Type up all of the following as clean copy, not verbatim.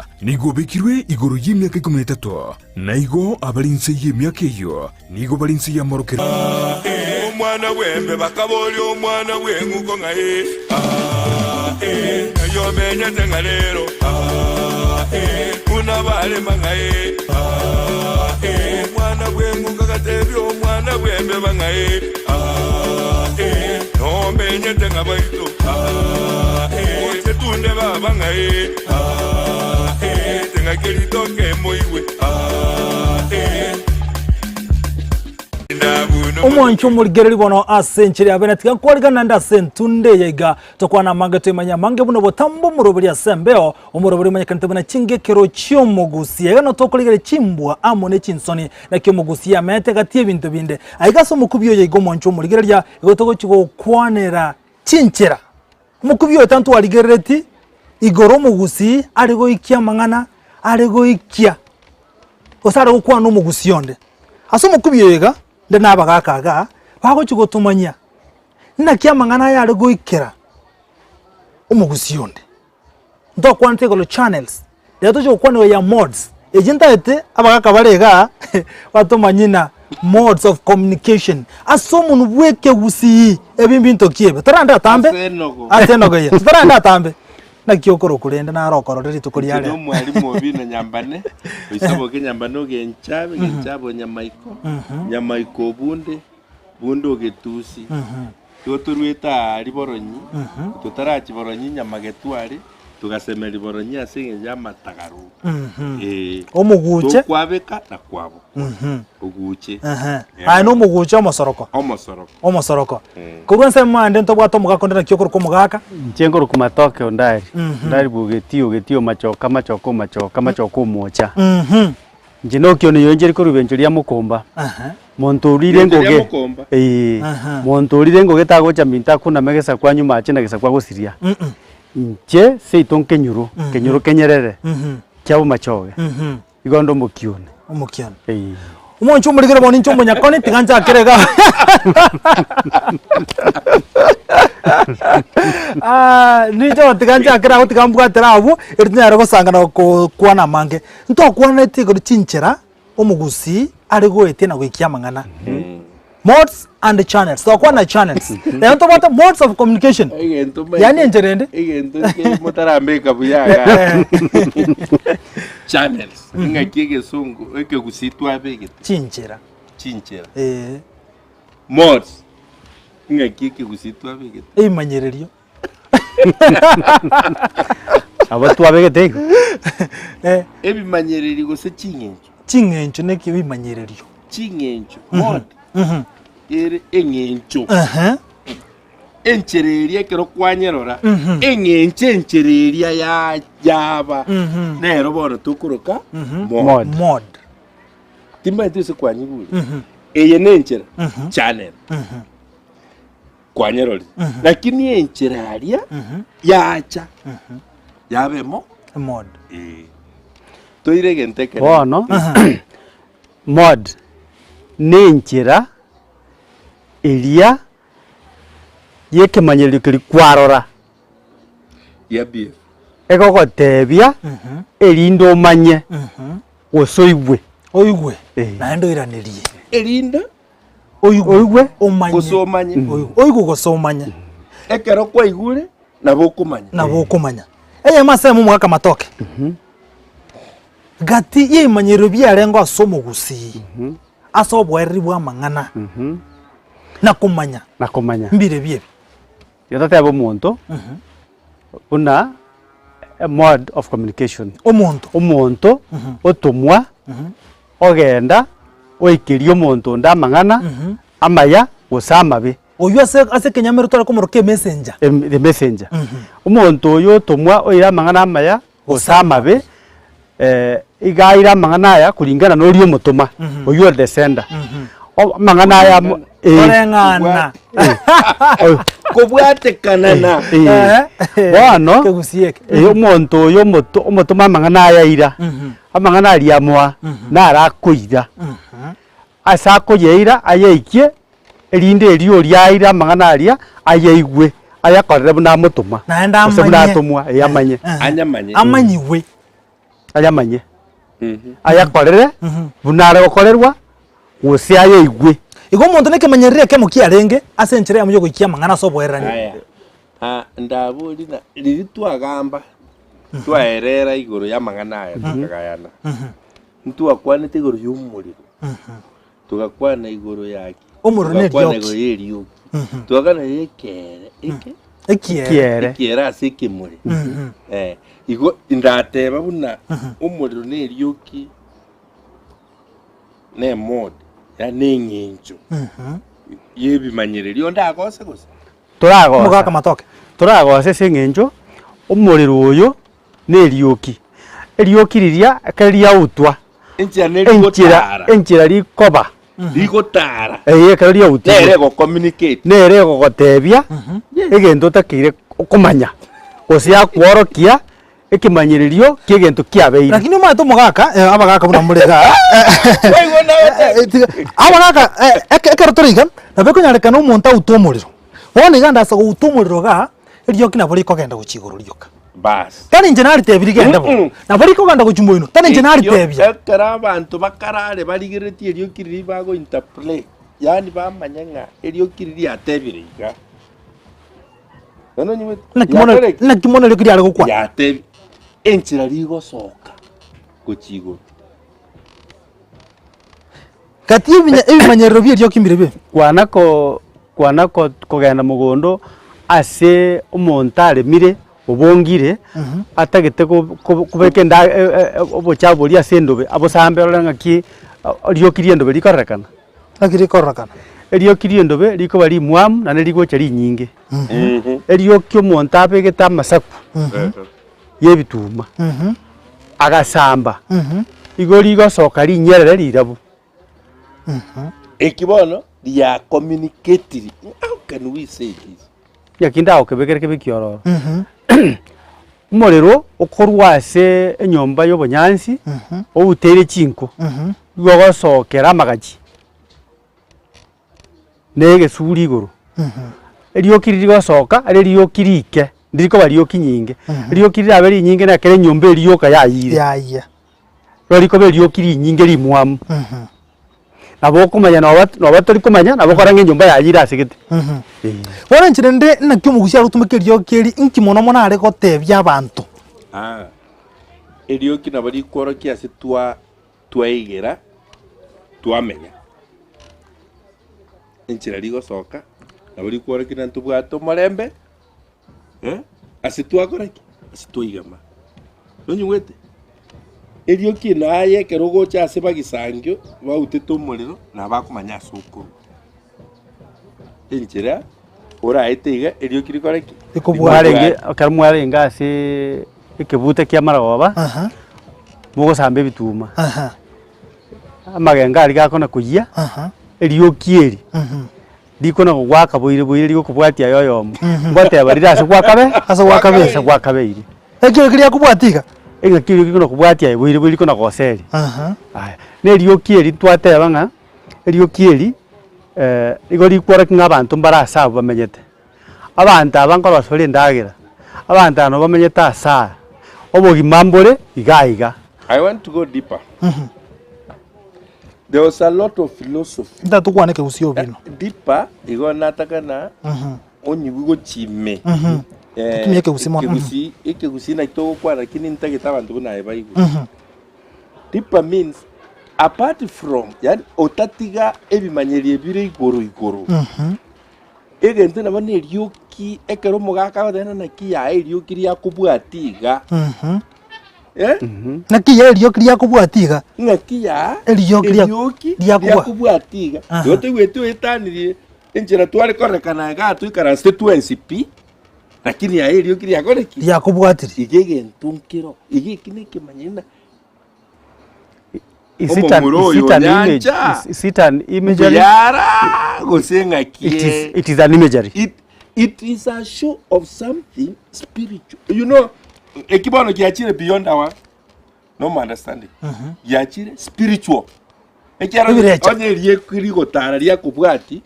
iga nigo obekirwe igoro y'emiaka ikomi na etato, na igo abare inse y'emiaka eyio nigo bare inse y'amorokererio. Omwana bw'embe bakaboria omwana bw'eng'uko ng'a ee, aa, ee, ng'ai omenyete ng'a rero, aa, ee, buna barema ng'a ee, aa, ee. Omwana bw'eng'uko agatebia omwana bw'embeba ng'a ee, aa, ee, nomenyete ng'a baito, aa, ee, goche tunde baba ng'a ee, aa, ee, ting'aki ritoke moigwe, aa, ee. Omwancho omorigereria bono ase enchera ya bene, tiga nkwarigane naende ase entunde eye iga, tokwane amange toimanye amange buna obotambe omoroberi ase embeo, omoroberi omanyekanete buna chingekero chi'omogusia. Iga notokorigereria chimbwa amo ne chinsoni, naki omogusia ameete gati y'ebinto binde. Aiga ase omokubio oyo iga omwancho omorigereria, igo togochia gokwanera chinchera. Omokubio oyo tantwarigerereti igoro omogusii are goikia amang'ana, are goikia gose are gokwana omogusii onde. Ase omokubio oyo iga, nde na abagaka igaa, bagochia gotomanyia naki amang'ana aya are goikera omogusii onde. Ntokwanete igoro channels, rero tochia gokwana igoro ya modes, echi ntagete abagaka bare igaa batomanyie ng'a modes of communication ase omonwe bwa ekegusii ebi mbinto ki ebi? Torande atambe Ase enogo. ase enogo eye, totarande atambe, naki okorokwa rende naro okorora rituko ria Inche rero. nomwalimu Obino Nyambane, oisaboke Nyambane ogenchabe, genchabe o Nyamaiko, Nyamaiko obunde, bunde ogetusi. Igo toruete aa riboronyi, totarachia boronyi nyamagetu are, togasemeria boronyi ase engencho y'amatagaro. Eh, Omoguche. Tokwabeka na kwabokwa. Oguche. Ehe. Aye na omoguche omosoroko. Omosoroko. Omosoroko. Korwa ensemo ande ntobwate omogaka onde naki okorokwa omogaka. Inche nkorokwa Matoke Ondari, Ondari bwa Ogetio, Ogetio omachoka, amachoka omachoka, amachoka omocha. Inche nokio niyo inche rikorwa ibencho ria mokomba, monto orire Ribencho ria ngoge, mokomba? eeh, monto orire ngoge tagocha minto akuname gesaku anyume ache na gesaku agosiria. Inche seito nkenyoro, kenyoro kenyerere, kia bomachoge, igo onde omokione. Omokione. Eeh. Omonche omorigere bono inche omonyakoni tiga nchakere iga. Ah, ninche bono tiga nchakere abwo tiga mbwatera abwo, eri tonyare gosanga na gokwana amange. Ntokwaneti igoro chinchera omogusii are goetia na goikia amang'ana. Modes and channels, togokwana channels. Rero ntobwate modes of communication, Egento omanyete- yaani enchera ende. Egento nke motarambeka buya igaa. Channels. Ing'aki egesongo ekegusii twabegete Chinchera, chinchera. eh, Modes. Ing'aki ekegusii twabegete. ebimanyererio. Nabo twabegete igo. Eh, Ebimanyererio gose ching'encho. ching'encho na ebimanyererio. Ching'encho. Mode ere eng'encho. Ehe. Enchera eria ekero kwanyerora, eng'encho enchera eria ya yaba nero bono tokoroka mode. Mode. Mode. Timanyeti gose kwanyigure. Eye nenchera channel. Kwanyerorire. Lakini enchera aria yacha yaba emo Mode. eh. Toire egento ekenene. Bono mode nenchera eria yekemanyererio keria kwarora Ya BF. egogotebia erinde omanye gose oigwe. Oigwe Eh. naende oiranerie. Erinde Oigwe Oigwe, omanye. gose omanye. Oigwe oigwe gose omanye. Ekero kwaigure nabo okomanya. Nabo okomanya. Eyemo ase eyemo omogaka matoke. Gati y'ebimanyererio biarenge ase omogusii ase oboereri bw'amang'ana na komanya Na komanya. mbirebi ebi. Igo totebe omonto buna a mode of communication. Omonto. Omonto otomwa ogenda oikeria omonto onde amang'ana amaya gose amabe. Oywo ase ase ekenyamero tware komoroka emessenger. Em- the messenger. Omonto oyo otomwa oire amang'ana amaya gose amabe, iga aire amang'ana aya kulingana na oria omotoma, oyio ore the sender. O- Amang'ana aya amo eh, Koreng'ana. oyo- Kobwatekana na. eh, Ehe. Bono, Ekegusii eke. eh, omonto oyo omoto omotoma amang'ana aya aira, amang'ana aria amoa, naro akoira. Ase akoyeira ayeikie, erinde erio oria aire amang'ana aria ayaigwe, ayakorere buna amotoma, Naende gose buna amanye. atomwa, ee amanye. Anyamanye. Amanyigwe. Ayamanye, ayakorere buna are gokorerwa, gose ayaigwe. Igo omonto nekemanyererio ekemo kiarenge ase enchera eyemo y'ogoikia amang'ana ase oboererani. Aya, ah, ndabori na riria twagamba twaerera igoro y'amang'ana aya tokagayana, ntwakwanete igoro y'omorero, togakwana igoro ya ki? Omorero na Togakwana erioki. igoro y'erioki, togakwana y'ekeere eke Ekiere. Ekiere. ekiere ase ekemore. Eh, igo ndateba buna omorero na erioki na emodi, yaani na eng'encho y'ebimanyererio ndagose gose? Toragosa. Omogaka matoke. Toragosa ase eng'encho omorero oyo na erioki. Erioki riria ekero riautwa, Enchera enchera nerigotara, enchera rikoba, rigotara, eye ekero riautirwe, nere egocommunicate. nere egogotebia egento otakeire komanya, gose yakworokia ekemanyererio ki'egento kiabeire. Lakini omanyete omogaka, eh, abagaka buna more igaa, Kwaigwa naye eh, tiga, abagaka eh, eke- ekero tore iga, nabo ekonyarekana omonto aute omorero. Bono iga ndase gouta omorero igaa, erioki nabo rikogenda gochia igoro rioka. Bas. Tari inche naritebirie genda bo, Mm-mm. nabo rikogenda gochia moino, tari inche Ekio naritebia. ekero abanto bakarare barigereretie erioki riria bago interplay, yaani bamanye ng'a erioki riria riatebire iga. Bono onyigwete? Naki mono Riakora ki? naki mono erioki riare gokwana. Riatebi enchera rigosoka gochia igoro. Gati y'ebinya ebimanyerero bi'erioki mbire bibe. Kwana ko kwana ko kogenda mogondo ase omonto aremire, obongire, atagete ko ko kobeka enda e- e- obochafu boria ase endobe abosambe orore ng'aki rioki ria endobe rikororekana. Naki rikororekana? Erioki ria endobe rikoba rimwamu naende rigocha rinyinge. Erioki omonto abegete amasaku y'ebituma, agasamba, igo rigosoka rinyerere rirabu. Eki bono ria communicatiri, how can we say this? Naki ndagokebekere kebe ekiororo. Omorero okorwa ase enyomba y'obonyansi, outeire chinko, igo ogosokera amagachi na egesuri igoro. Erioki riria rigosoka are rioki rike, ndirikoba rioki nyinge, rioki rirabe rinyinge na ekero enyomba eria yoka yayire. Yayia. Rirorio rikoba erioki rinyinge rimwamu. Nabo okomanya noba noba tori komanya nabo okora ng'a enyomba yayire ase gete. Eeh. Bono inche rende naki omogusi agotumeka erioki eri, inki mono mono are gotebia abanto? Ah, erioki nabo rikworokia ase twa twaigera twamenya. Enchera rigosoka nabo rikworokia na ntobwate omorembe eh, ase twakora ki? Ase twaigama. Nonyigwete? Erioki naye ekero ogocha ase bagisangio bautete omorero nabakomanya ase okorwa. Enchera oraete iga erioki rikore ki? Rikobwate. Mwarenge ekero mwarenge ase ekebuta kia amarogoba, Aha, mogosamba ebituma, aha, amagenga aria gakona koyia, aha, erioki eri mhm. rikona gogoaka boire boire rigokobwatia aye oyomo, ngoteba rire ase gwakabe Ase gwakabeire. ase gwakabeire. Ekio keria akobwatia iga. Engaki erioki rikona kobwatia aye boire boire rikona goseria. Aha. Aya, na erioki eri twateba ng'a, erioki eri igo rikworokia ng'a abanto mbare ase abwo bamenyete. Abanto aba nkorosia bare endagera, abanto aba nabo bamenyete ase aya, obogima mbore iga iga. I want to go deeper. There was a lot of philosophy. Ntatokwana ekegusii obino. Deeper, igo natakana onyigwe gochia ime. Eh, Totumie ekegusii mono. ekegusii ekegusii naki togokwana lakini ntagete abanto buna aye baigwe. Deeper means apart from, yaani otatiga ebimanyerio ebire igoro igoro. Egento nabo na erioki ekero omogaka agoteba ng'a naki yaye erioki riakobwatia iga. Eh? Naki yaye erioki riakobwatia iga. Ng'aki yaa Erioki ria- erioki riakobwa- riakobwatia iga. Aha. Igo toigwete oetanirie enchera tware korekana igaa toikaransete twensi pi, lakini yaye erioki riakore ki? Riakobwatirie. Iga egento nkero, iga eki na ekemanyereri na Is it an, Omomura is oyo it an image? onyancha. Is, is it an imagery? Mbuyara gose ng'aki It is, it is an imagery. It, it is a show of something spiritual. You know, eki bono giachire beyond our normal understanding. Giachire spiritual. Ekiagera Ebirecha. onye erioki rigotara riakobwati,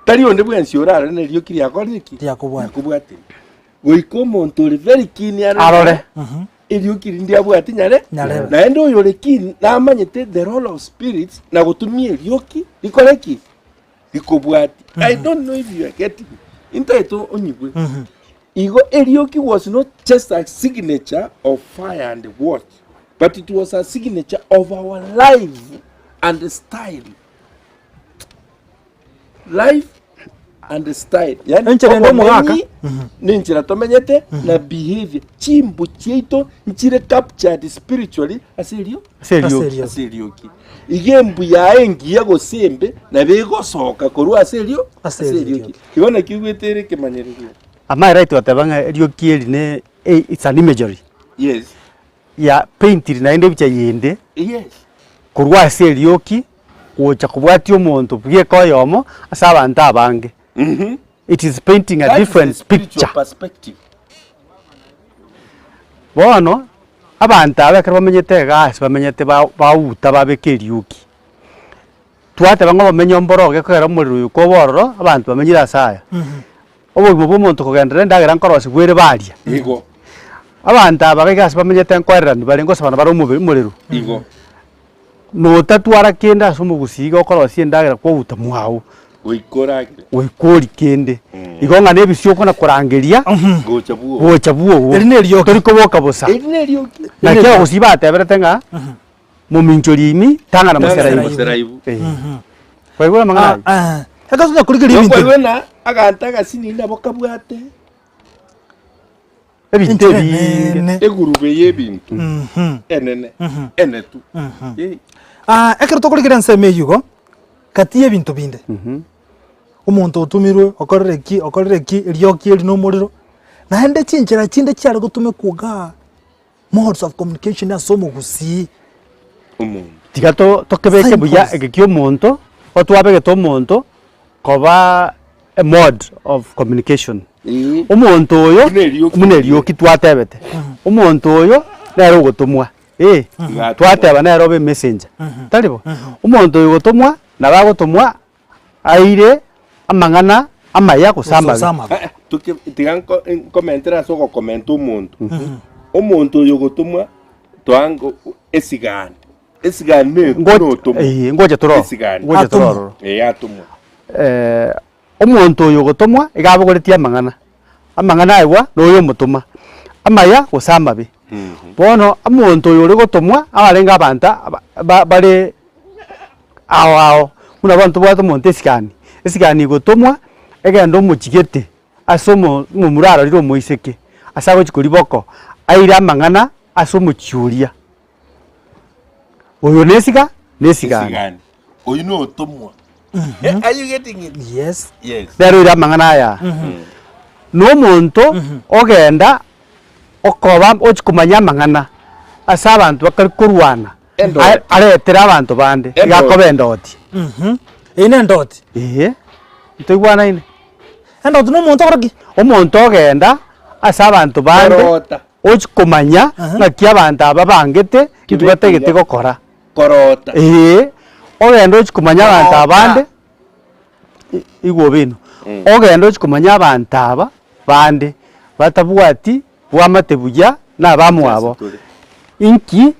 tari onde bwensi orarore na erioki riakorire ki? Riakobwati. Riakobwatire. Goika omonto ore very keen Arore. Erioki riria ndiabwati nyare Nyarebe. Naende oyore keen namanyete the role of spirits na gotumia erioki rikore ki? Rikobwati. I don't know if you are getting me. Intaete onyigwe. Igo erioki was not just a signature of fire and what, but it was a signature of our life and style. Life and style. Yaani Enchera ende omogaka. obomenyi nenchera tomenyete na behavior chimbu chiaito nchire captured spiritually ase erio Ase erioki. Ase erioki. ase erioki iga embu yaye engiya gose embe nabo egosoka korwa ase erio Ase ase erioki. erioki igo naki ogwete ere ekemanyererio Am I right goteba ng'a erioki eri ne it's an imagery yes ya painted naende ebicha yende yes korwa ase erioki gocha kobwatia omonto bweka oyomo ase abanto abange. It is painting a That is the different spiritual picture. perspective Bono, abanto aba ekero bamenyete egasi bamenyete ba bauta babeka erioki, twateba ng'a obomenyo mboro gekogera omorero oyo koba ororo, abanto bamenyire ase aya. Obogima bwa omonto kogenderera endagera nkorosigwa ere baria. Igo. Abanto aba iga ase bamenyete nkoererani bare ngosabana bare omobe omorero. Igo. Notatwara kende ase omogusii iga okorosia endagera kwauta mwao. Goika oragere. Goika orie kende. Igo ng'a na ebisio okona korangeria. Gocha bwogo. Gocha bwogo. Eri nerioki. Tori koboka bosa. Eri nerioki. Naki abagusii bateberete ng'a mominchori imi tang'ana moseraibu. Moseraibu. Eh. Kwaigure amang'ana Ah, ayio? ah. Ekero tonya korigereria ebinto ebi. Nokwaigwe na aganto agasini nabo kabwate Ebinto Enchera ebinge. enene. egurube y'ebinto enene enetu. Eh. Ah, ekero tokorigereria ensemo eyio igo, gati y'ebinto binde, omonto otomirwe okorire ki okorire ki erioki eri na omorero, naende chinchera chinde chiare gotumekwa igaa. Modes of communication ase omogusii. Omonto. Tiga to tokebeke buya Signpost. eke kia omonto, igo twabegete omonto koba a mode of communication. Eeh. Omonto oyo, Buna erioki. buna erioki twatebete, omonto oyo nere ogotomwa eh, Iga atomwa. twateba nere obe emessenger, tari bo? Omonto oyo ogotomwa, nabo agotomwa Aire amang'ana amaya gose Gose amabe. amabe. Eh, eh, toke- tiga nko- nkomentere ase ogokomenta omonto omonto oyo ogotomwa toango esigani esigani ne Ngo- notomwa eh, ngocha toro Esigani. ngocha Atomwa. torororo eh atomwa Eh, omonto oyo ogotomwa iga abogoretie amang'ana amang'ana aigwa noyo omotoma amaya gose amabe bono omonto oyo ore gotomwa abarenge abanto aba ba- bare Ao ao, buna bono tobwate omonto esigani, esigani egotomwa egende omochigete ase omo omomura arorire omoiseke, ase agochia koria boko, aire amang'ana ase omochie oria. Oyo na esiga na esigani. Esigani. Oyio notomwa. Eh, are you getting it? Yes. Yes. Nere oire amang'ana aya. Na omonto ogenda okoba ochia komanya amang'ana ase abanto bakare korwana. Endoti. Are- aretere abanto bande, iga Endoti. akoba endoti. Mhm. Eyio ne endoti. Eeh, ntoigwanaine? Endoti na omonto okora ki? Omonto ogenda ase abanto bande, Korota. ochia komanya Aha. ng'aki abanto aba bangete, intwe batagete Kibe gokora. Korota. Eeh, ogende ochia komanya abanto aba Korota. bande, i- igwa obino, ogende ochia komanya abanto aba bande, batabwati bwamate buya na abamwabo, Tore. inki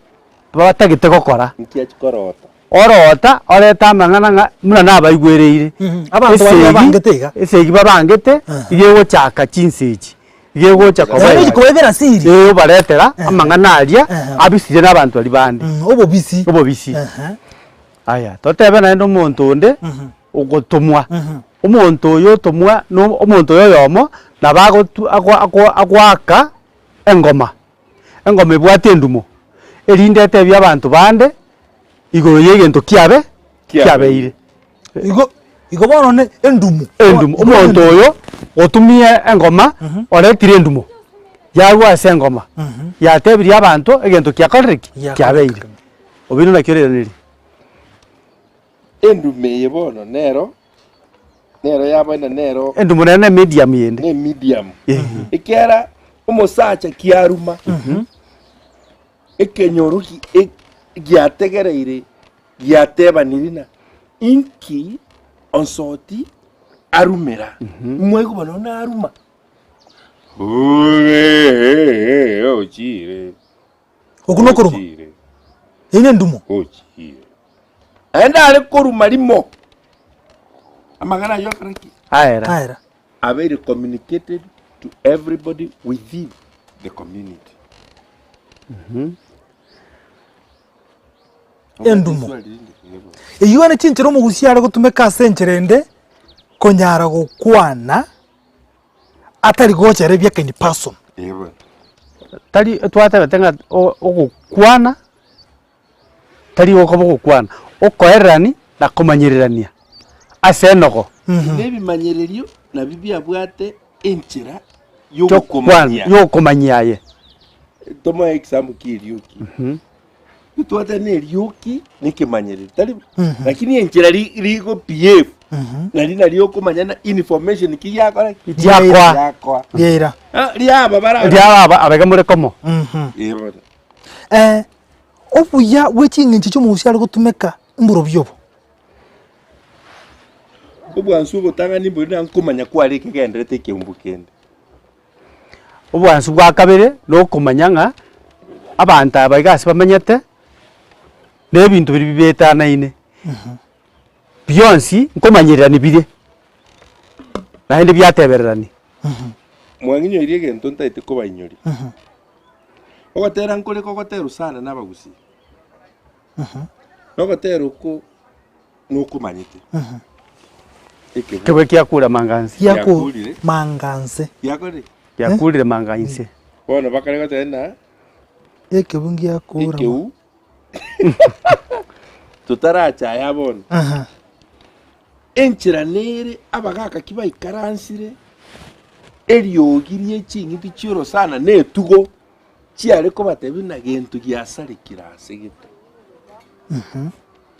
batagete gokora. Inki achia korota? Orota orete amang'ana ng'a buna nabaigwereire. Abanto baria babangete iga. Esegi babangete iga egochaka chinsa echi, iga egocha koba Yaani iga. koebera siri. Ee obaretera amang'ana aria abisirie na abanto baria bande. Obobisi. Obobisi. Aya, totebe naende omonto onde ogotomwa, omonto oyo otomwa na omonto oyo oyomo nabo agotu ago ago agoaka engoma. Engoma ebwate endumo, erinde etebie abanto bande igoro y'egento kiabe kiabeire. Igo igo bono ne endumo. Endumo, omonto oyo otumie engoma oretire endumo, yarwa ase engoma, yatebirie abanto egento kiakorire ki? Kiabeire. Obeire naki oreraneri. Endumo eye bono nero nero yaboina nero Endumo nere ne medium yende. ne medium Eeh. ekiara omosacha kiaruma ekenyoro gi- e- giategereire giatebaniri na inki onsoti arumera mwaigwa bono naruma ochire. Okwo nokoruma. Gochiire. Eyio nendumo. Gochiire. Naende are koruma rimo. Amang'ana ayio akore ki? Aera. Aera. Abeire communicated to everybody within the community. Endumo. Eyio ne chinchera omogusia are gotumeka ase enchera ende konyara gokwana atari gochera ebiaka in person. Tari twatebete ng'a o- ogokwana tari gokoba ogokwana, okoererani na komanyererania ase enogo. Na ebimanyererio nabio biabwate enchera Yogokomanyia. yogokomanyia. Yogokomanyia aye. Tomoe example ki erioki. Ntwate na erioki na ekemanyererio tari bo? Lakini enchera ri- rigo behave nari nari okomanya na information ki giakora ki? Giakoa. Giakoa. Riaira. Ah, riaba bara Riaba aba abaiga more komo. Eh, bono. Eh, obuya bwe ching'encho chi'omogusia are gotumeka mborobio obo. Obwansu obotang'ani mbori na nkomanya kware ekegenderete ekeumbu kende. Obwansu bwa kabere, na okomanya ng'a abanto aba iga ase bamenyete, na ebinto biria bibetanaine, bionsi nkomanyererani bire, naende biatebererani. Mwang'inyoirie egento ntaete kobainyoria. Ogotera nkore kogoterwa sana na abagusii. Na ogotera okwo nokomanyete. Ekebwe. Ekebwe kiakure manga nse. Giaku manga nse. Giakorire? Giakurire manga inse. Bono bakare goteba ng'a Ekebwe ngiakura. ekeu totarachaya bono. Aha. Enchera nere abagaka ki baikaransire eriogi rie ching'iti chi'orosana na etugo chiare kobatebia buna gento giasarekire ase gete.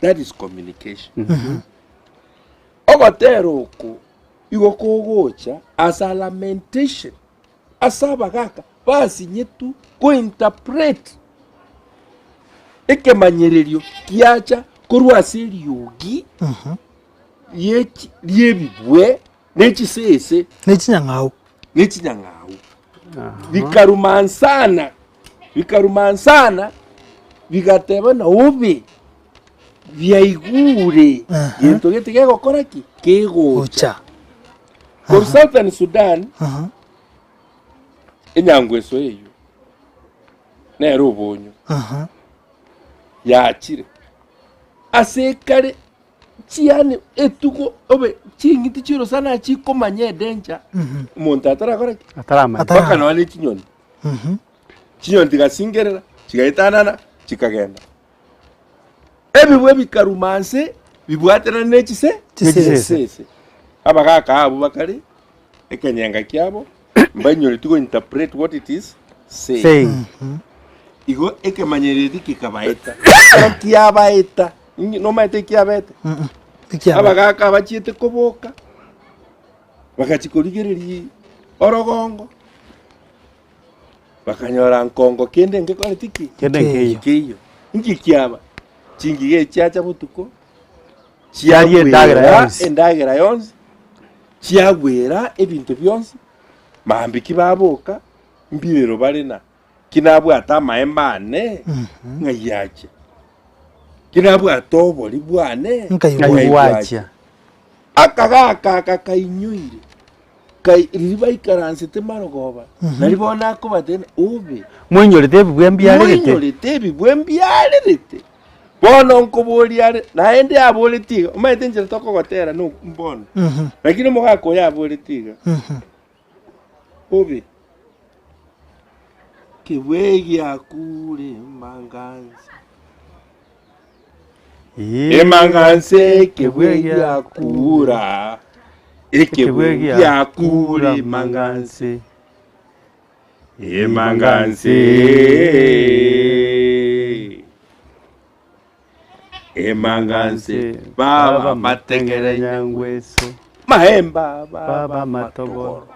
That is communication. Ogotera oko igo kogocha as a lamentation ase abagaka basinyetwe kointerpret ekemanyererio giacha korwa ase eriogi rie- ri'ebibwe ne chisese Ne chinyang'au. ne chinyang'au. Bikaruma nsana, bikaruma nsana, bigateba na obe biaigure Aha. gento gete gegokora ki? Kegocha. Gocha. Korwa Southern Sudan, Aha. enyangweso eywo nere obonyo Aha. yachire ase ekare chiani etugo obe ching'iti chi'orosana chikomanya edanger omonto atarakora ki? Ataramanya. Atara- Mpaka nonya ne chinyoni. Chinyoni chigasingerera, chigaetanana, chikagenda. Ebibwe bikaruma nse, bibwaterane ne chise Chisese. chisese. Abagaka abwo bakare ekenyenga kiabo mbainyoreti go interpret what it is saying. Saying. Igo ekemanyereri kikabaeta. Ekero kiabaeta, inki- nomaete ekiabaete? Ekiabaete. Abagaka abachiete koboka, bagachia korigereria orogongo, bakanyora nkongo kende ngekoreti ki? Kende nkeiyo. Nkeiyo. Inki kiaba? Chingige echiacha botuko, Chiaria endagera chiagwera yonsi. endagera yonsi, chiagwera ebinto bionsi, mambia ki baboka, mbirero bare na Ki nabwate amaemba ane, ng'ai achia? Ki nabwate obori bwane, Nkai Ng'ai bwachia. Akagaka aka kainyoire, kai riria baikaransete marogoba, nari bono akobatebia obe Moinyorete ebibwe mbiarerete. moinyorete ebibwe mbiarerete. Bono nkoboria are, naende aboreti iga, omanyete enchera tokogotera no mbono, lakini omogaka oyo aboreti iga, Obe kebwe giakure emanganse. Emanganse kebwe giakura. Ekebwe giakure emanganse. Emanganse. Emanganse baba mategere nyangweso maemba baba baba matogoro matogoro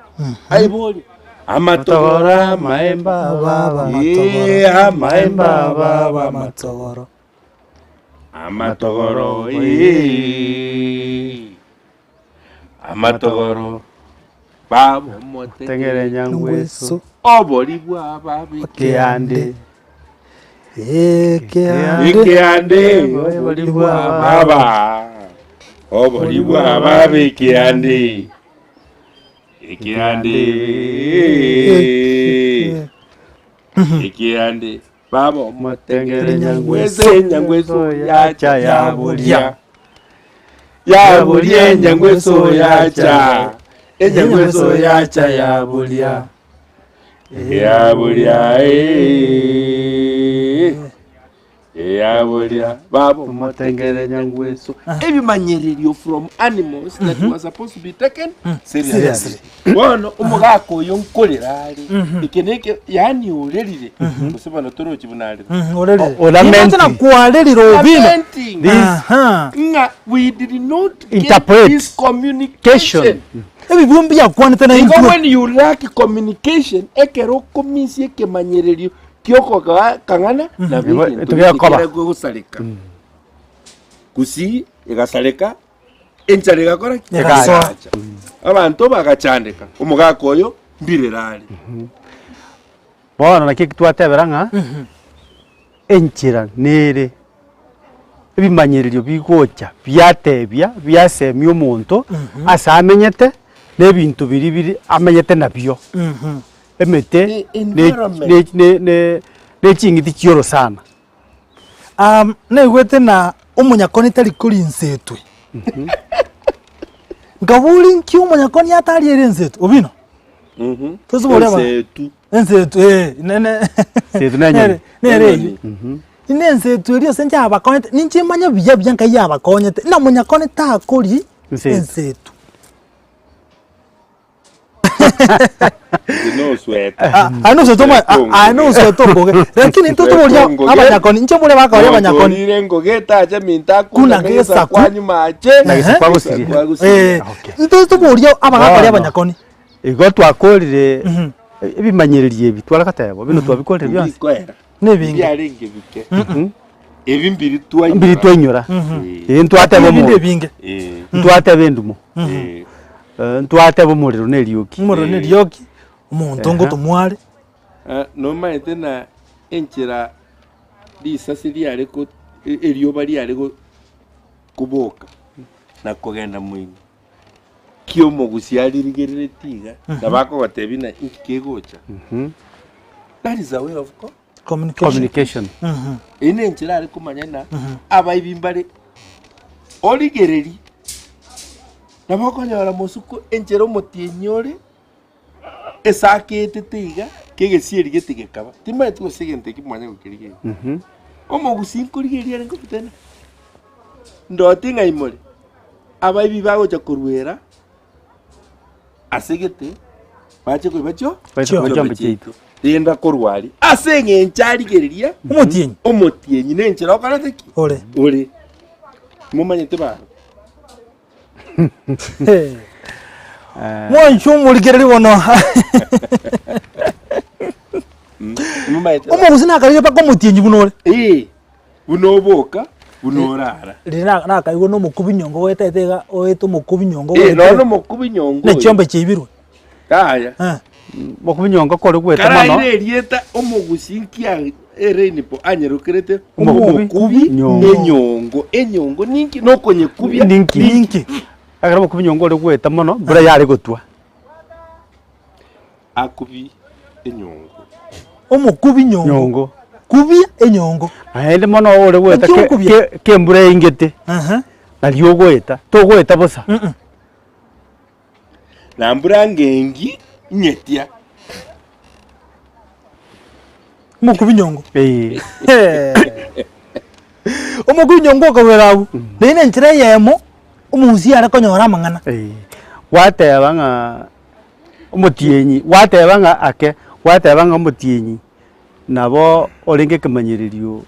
aibori amatogoro amaemba Baba Eh, matogoro. amaemba baba Baba matogoro matogoro. amatogoro eh. amatogoro baba tegere motegere nyangweso Ngweso. obori bwa babe kiande. Ekeande. Ekeande Obori bwa baba. Obori bwa baba ekeande. Ekeande. Ekeande. Baba omotengere nyangweso enyangweso yacha yaboria. Yaboria enyangweso yacha. Enyangweso yacha yaboria. Yaboria eh. Yaboria baba omotengere nyangweso. Ebimanyererio from animals that were supposed to be taken seriously. Seriously. Bono omogaka oyo nkorera are eke neke yaani orerire gose bono torochi buna arire. Orerire. O- lamenting. Inche nakwarerire obino. Lamenting. This- Aha. Ng'a we did not get Interpret. this communication. Cation. Ebibio mbiakwanete na Igo intwe. when you lack communication ekero okomisia ekemanyererio kiokogakang'ana nabo Igo egento etugekoba. kere gosareka. Gusii egasareka Enchara egakora ki? Egasoa. Egacha. Abanto bagachandeka, omogaka oyo mbirero are. Bono naki eki twatebera ng'a enchera nere ebimanyererio bigocha biatebia biasemia omonto ase amenyete na ebinto biria bire amenyete nabio. Emete The ne environment. ne ne ne ne ching'iti chia orosana. Um, naigwete na omonyakoni tari kori nsetwe. Nkabori nki omonyakoni atari ere nsetwe? Obino? Tosobore aba- Ensetu. Ensetwe, eh, nene. Nsetwe na enyoni. Nere- Nere eyio. Ine ensetwe eria ase inche abakonyete, ninche manye buya buya nkai yabakonyete, na omonyakoni takori Nsetwe. ensetwe. Nosweta. Aye noswete omwa- Sweta aye noswete ongoge lakini intwe toboria Sweta ongoge. abanyakoni inche mbore bakaoria abanyakoni Otorire engoge etache minto Kuna akuna gesaku. kwanyu mache. Na gesaku agusirie. Gesaku agusirie. Eh, Okay. intwe toboria abagakoria Bono. abanyakoni Igo twakorire Mhm. ebimanyererio ebi tware goteba buna twabikorire bionsi. Mbikoera. Nebinge. Mbiarenge bike. Ebi mbiri twainyora. Mbiri twainyora. Eh. Ee ntwateba Ebinde omorero. ebinge. Eh. Ntwateba endumo. Eh. Eh, ntwateba omorero na erioki. Omorero na erioki, omonto Ehe. ngotomware. Ah, nomaete na enchera risasi riare ko e- erioba riare go- koboka na kogenda moino ki omogusi aririgerereti iga nabo akogotebia ng'a inki kegocha that is a way of co- Communication. Communication. Eyio nenchera are komanya ng'a abaibi mbare origererie, nabo okonyora mosuko enchera omotienyi ore, esake etete iga, kegesieri gete gekaba. Timanyeti gose egento ekio mwanya gokerigereria. Omogusii nkorigereria arenge obotene, ndoti ng'a imore, abaibi bagocha koruera. Ase gete bache koiba chio Bache koiba chiombe chiaito. Renda korwa aria ase eng'encho arigereria Omotienyi. omotienyi na enchera okorete ki? Ore. Ore. Momanyete baro. Mwanche omorigereria bono. Momanyete baro. Omogusii nakarire mpaka omotienyi buna ore. Eh. Buna oboka, buna orara. Riria na- nakaigwa na omokubi nyongo goetete iga oete omokubi nyongo Eh, goetete. nonya omokubi nyongo Ne oyo. chiombe chiaibirwe. Yaya. Eh. Mokubi nyongo kore gwete mono. Karaire erieta omogusii nkia ereinipo anyerokerete Omokubi omokubi nyongo. enyongo. Enyongo ninki? Nokonyekubia. Ninki? Ninki? Ekero omokubi nyongo ore gweta mono, mbura yare gotwa. Akubi enyongo. Omokubi nyongo. Nyongo. Kubia enyongo. Naende mono ore goeta Naki ke- okubia? ke- ke embura eingete, Aha. nario ogoeta, togoeta bosa. Mm-mm. Na mbura ngengi ing'etia. Omokubi nyongo. Ee. Omokubi nyongo okabera abwo. Naende na enchera eyemo, omogusii are konyora amang'ana. Ee. Gwateba ng'a Omotienyi, gwateba ng'a ake, gwateba ng'a omotienyi nabo orenge ekemanyererio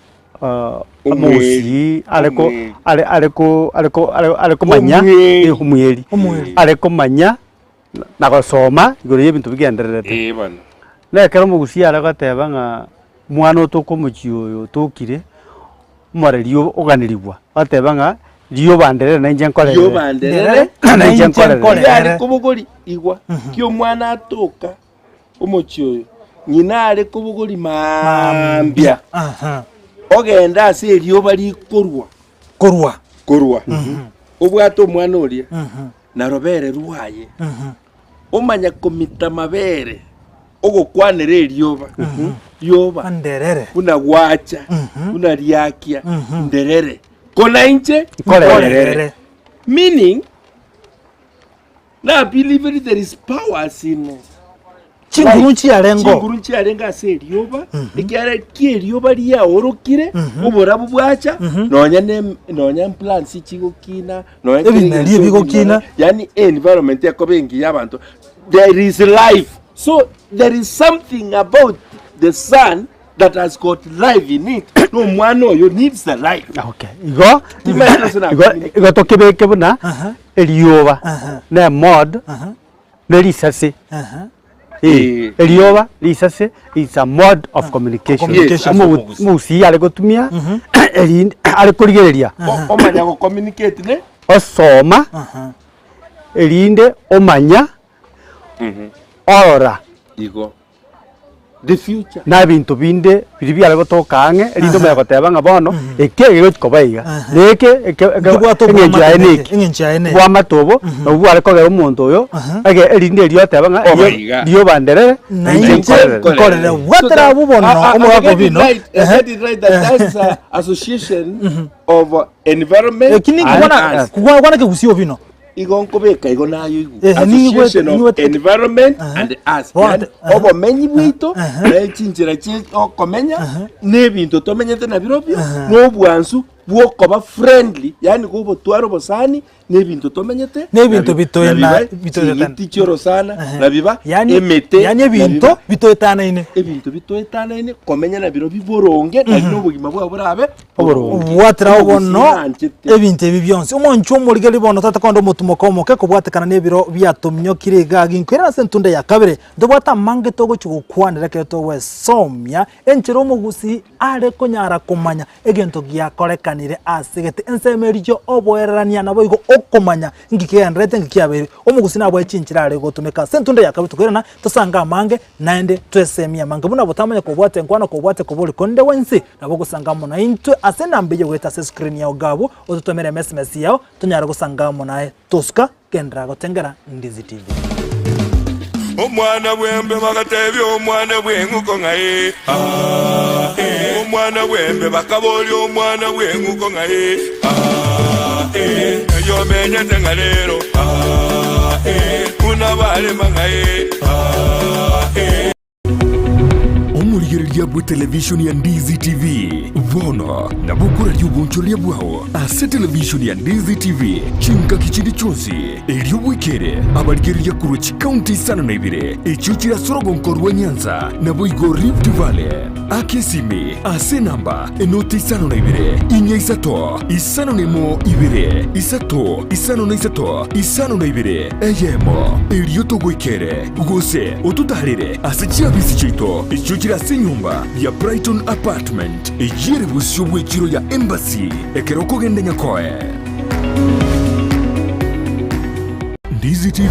omogusii are ko Omweri. are are ko are ko are are komanya Omweri. eh, omweri. Omweri. Are komanya na gosoma igoro ya ebinto bigendererete. Ee bono. Na ekero omogusii are goteba ng'a omwana otoka omochie oyo otokire, Omoreri oganerigwa, oteba ng'a rioba nderere nainche nkorerere. Rioba nderere Nainche nkorerere. Yare kobogori igwa ki omwana atoka omochie oyo, ng'ina are kobogori mambia. Aha. Ogende ase erioba rikorwa. Korwa. Korwa. Obwate omwana oria, na robere rwaye, omanye komita amabere ogokwanera erioba, rioba, Nderere. buna gwacha, buna riakia, nderere. Kona inche Nkorerere. Meaning, Na believe there is powers in Chinguru nchiarengo. Chinguru nchiarenge ase erioba, ekiagera ki erioba riaorokire, oborabu bwacha, nonya ne nonya plants chigokina, nonya kera Ebimeri egento ebigokina. yaani environment ekoba engiya abanto, there is life. So there is something about the sun that has got life in it, na omwana oyo needs the life. Okay, igo Timanyeti ase igo nakumini. igo tokebeke buna Aha. erioba Aha. na emod Aha. na risase Aha. Eh, Eh. erioba risase is a mode of communication Communication. Yes, ase omogusi. Omogusii are gotumia erinde are korigereria O- Omanya go communicate ne osoma Aha. erinde omanya orora igo The future. Na ebinto binde biria biare gotoka ang'e, erinde omanye goteba ng'a bono, eke egegochi koba iga, na eke eke eke Nkebwate eng'encho yaye oboamate na neke, eke. eng'encho yaye neye. Oboamate obo, nabwo bware kogera omonto oyo, ege erinde erio oteba ng'a Oba rio iga. rioba nderere, Na inche inche nkorerere. nkorere. Bwatera abwo bono, omogaka obino. I get it right that that's a association of environment Eki ninki and kwana us. kwana kwana kegusii obino. Igo nkobeka igo naye oigwe. Ehe, nigo Association of nigo- environment and us. Bono, Yaani, aha. obomenyi bwaito na chinchera chi okomenya na ebinto tomenyete nabirobio na obwansu bwokoba friendly yaani gobotwara obosani na ebinto tomenyete Na ebinto nabi- bitoena- nabiba bitoetana. ching'iti chiorosana Aha. nabiba Yaani emete yaani ebinto nabiba bitoetanaine. ebinto bitoetanaine komenya nabirobio boronge nari na obogima bwabo borabe Oboronge. Bwatera bono Obosinanchete. ebinto ebi bionsi. Omonchwa omorigeri bono tata konde omotumoka omoke kobwatekana nebiro biatominyokire iga ginkoirana ase entunda ya kabere. Ntobwate amange togochia gokwanera ekero togwesomia enchera omogusii are konyara komanya egento giakorekanire ase gete ensemo eria oboererania naboigo okomanya inki kegendererete inki kiabeire. Omogusii nabwae chinchera are gotumeka ase entunda ya kabere tokoirana tosange amange naende twesemie amange buna botamanya kobwate enkwana kobwate kobori konde gwensi. Nabo ogosanga amo naintwe ase enamba eyio goeta ase escreen yao iga abwo, ototomere emesms yao, tonyare gosanga amo naye. Tosuka, genderera gotengera Ndizi TV. Omwana bw'embe bagatebia omwana bw'eng'uko ng'a ee, aa, ee. Omwana bw'embe bakaboria omwana bw'eng'uko ng'a ee, aa, ee. Eyio omenyete ng'a rero, aa, ee. Buna barema ng'a ee, aa, ee. Omorigereria bw'etelevishoni ya Ndizi TV bono nabo okoraria obonchoreria bwao ase televishoni ya Ndizi TV chingaki chinde chionsi, erio bwekere abarigereria korwa chikaunti isano na ibere echio chire ase orogonko rwa Nyanza naboigo Rift Valley. Aka esimi ase enamba enoti 52 inya isato 51 ibere isato 53 52 eyemo, erio togoikere gose ototaarere ase chiabisi chiaito echio chire ase enyomba ya Brighton Apartment eyio ere bosio bw'echiro ya Embassy ekero okogenda Nyakoe. Ndizi TV,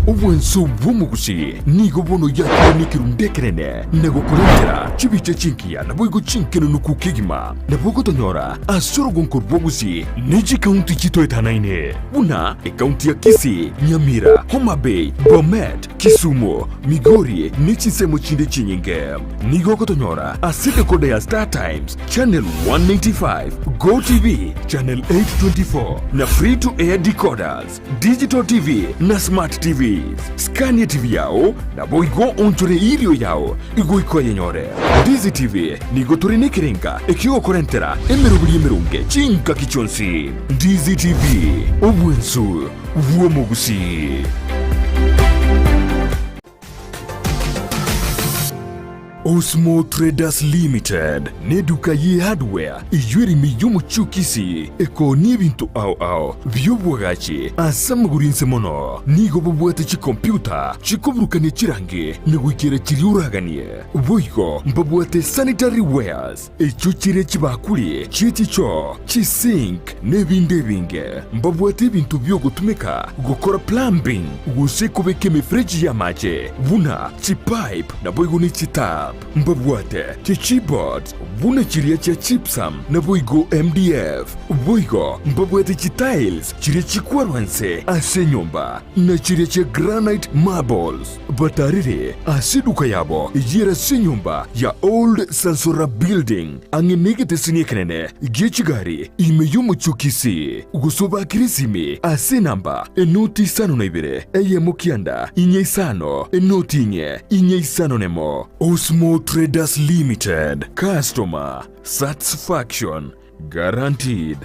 obwanso bw'omogusi, nigo bono yakire nekerundu ekenene na gokorentera chibicha chingiya naboigo chinkenenuku kegima. Nabo ogotonyora ase orogonko rw'obosie ne chikaunti chitoetanaine buna ekaunti ya Kisii, Nyamira, Homa Bay, Bomet, Kisumu, Migori ne chinsemo chinde chinyinge. Nigo ogotonyora ase decoder ya Star Times, Channel 195, Go TV, Channel 824 na Free to Air decoders, Digital TV na Smart TVs. Skania TV yao naboigo onchore irio yao igoika oyenyore. Ndizi TV nigo tore nekerenga ekiogokorentera emeroberi emeronge chingaki chionsi. Ndizi TV, obwensu bw'omogusii. Osmo Traders Limited neduka ye hardware eyio ere ime y'omochie o Kisii ekoonia ebinto ao ao bi'obwagachi ase amagoro inse mono. Nigo babwate chikompiuta chikoburukania chirangi na goikera chiria oraganie. Boigo mbabwate sanitary wares echio chire chibakuri chie chichoo, chisink na ebinde ebinge. Mbabwate ebinto bi'ogotumeka gokora plumbing gose kobeka emefereji y'amache buna chipipe naboigo ne chitap. Mbabwate chichiboards buna chiria chia gypsum naboigo MDF. Boigo mbabwate chitiles chiria chikwarwa nse ase enyomba, na chiria chia granite marbles. Batarire ase eduka yabo eyere ase enyomba ya Old Sansora Building, ang'e negeteseni ekenene gie chigari ime y'omochie o Kisii. Gose obakere esimi ase enamba enoti isano na ibere, eyemo kianda, inye isano, enoti inye, inye isano nemo. Osmo Traders Limited, Customer Satisfaction Guaranteed.